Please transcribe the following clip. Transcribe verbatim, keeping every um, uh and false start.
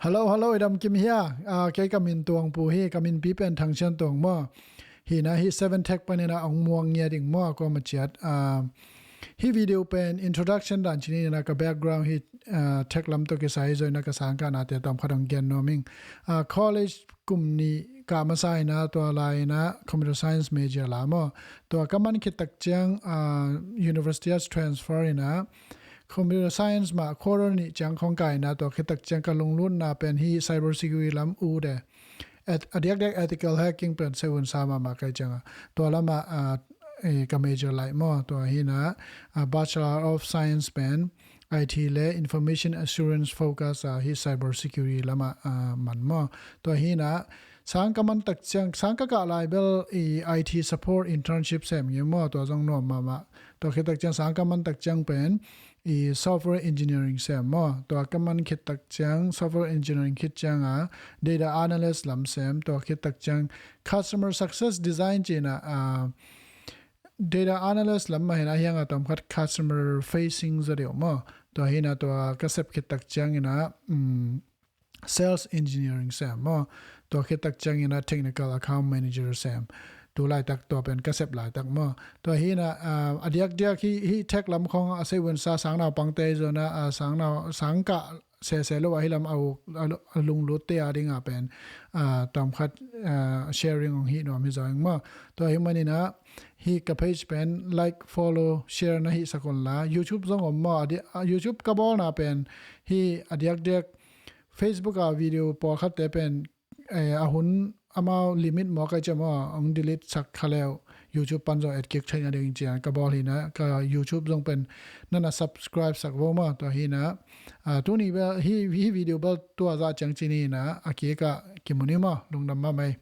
Hello, hello, i dam kim hia? Ah, kei ka min Tuang Pu hi, ka min pi pen Thang Sian Tuang maw. Hi na hi Seven Tech panin a ong muang ngia ding maw, kua ma ciat. Ah, hi video pen introduction dan cini na ka background hi, ah, tech lam to kisai zoi na ka sangkah na te tom khat ong gen nuam ing. Ah, college kum ni ka masa ina tua lai ina computer science major la maw. Tua ka man khit tak ciang, ah, university a transfer ina computer science mah quarter nih ciang khong kai na tua khit tak ciang ka lunglutna pen hi cyber security lam u de. Et-, a diakdiak ethical hacking pen se un sa mahmah kai ciang a. Tua lam a, ah, eh, ka major lai maw. Tua hi na, ah, Bachelor of Science pen I T le Information Assurance focus a hi cyber security lam a, ah, man maw. Tua hi na, sang ka man tak ciang, sang ka kah lai bel i I T support internship sem ngi maw, tua zong nuam mahmah. Tua khit tak ciang sang ka man tak ciang pen i software engineering sem maw. Tua ka man khit tak ciang software engineering khit ciang a data analyst lam sem. Tua khit tak ciang customer success design cina, ah, data analyst lam mah hi na hiang a tom khat customer facing zaw deuh maw. Tua hi na tua ka sep khit tak ciang ina, um, sales engineering sem maw. Tua khit tak ciang ina technical account manager sem. Tu laitak tua pen ka sep laitak maw. Tua hi na, ah, a diakdiak hi, hi tech lam khong a se un sa sang nau pangte zona, ah, sang nau, sang kah sese lo a hi lam a u, a lu-, a lunglut te a ding a pen, ah, tom khat, ah, sharing ong hi nuam hi zaw ing maw. Tua hi man ina hi ka page pen like, follow, share na hi sakon la. YouTube zong om maw, a di-, ah, YouTube ka bawl na pen hi a diakdiak Facebook a video pawlkhat te pen, eh, a hun amau limit maw kai ciam maw, ong delete sak kha leu YouTube pan zong et kik theihna ding cian ka bawl hi na, ka YouTube zong pen nana subscribe sak vo maw. Tua hi na, ah, tuni bel hi, hi video bel tua zah ciang cini na, a kik a kimu ni maw, lungdam mahmah ei.